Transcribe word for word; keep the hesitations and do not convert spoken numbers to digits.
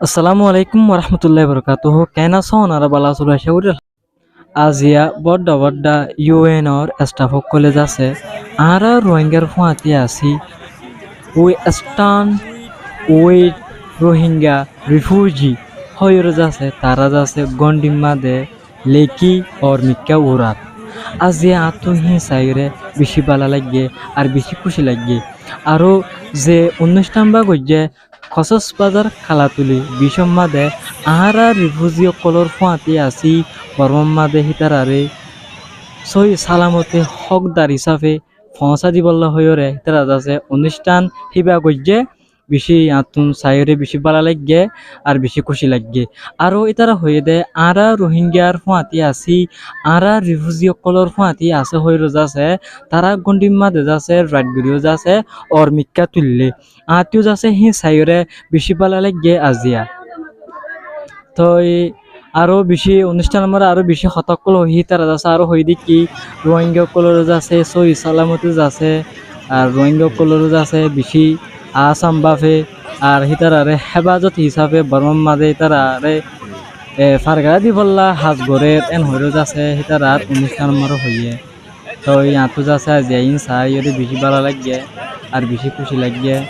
Assalamu alaikum warahmatullahi wabarakatuhu. Keén asó onara? Bála asó? Acá gorí aziya bodda bodda U N or staff ókkole zasé añára Rohingyar fúañti así, we stand with Rohingya refugee hoiyóre zasé, tará zasé góndhir máde lekí or mikká urar. Aziya añáttu híin saiyóre bicí bála laiggé ar bicí kúci laiggé. Aró ze onústhan bá goijjé Kosós Bazar Kalatuli bicór máde añára rifuzi ókkolór fúañti así Bormár máde hítararé sóiyi salamote hókdar hísafe foóñsa dibollá hoiyóre hítara zasé onústhan híba goijjé. Bicí añáttun saiyóre bicí bála laiggé ar bicí kúci laiggé. Aró ítara hoiyé dé añára Rohingyar fúañti así, añára rifuzi ókkolór fúañti asé hoiyóre zasé, tará góndhir máde zasé, raid goríyo zasé, or mikká tuillé. Añáttu zasé híin saiyóre bicí bála laiggé aziya. Toi aró bicí onústhanor máze aró bicí hotá ókkol hoiyé, hítara zasé aró hoiyé dé ki Rohingya ókkolóre zasé sóiyi salamote zasé, ar Rohingya ókkolóre zasé bicí asán báfe, ar hítararé héfazot hísafe Bormár máde hítararé, e, fargara dibollá ham gorér, en hoiyóre zasé hítarar onústhanor máze hoiyé. Toi añáttu zasé aziya híin saiyóre bicí bála laiggé ar bicí kúci laiggé.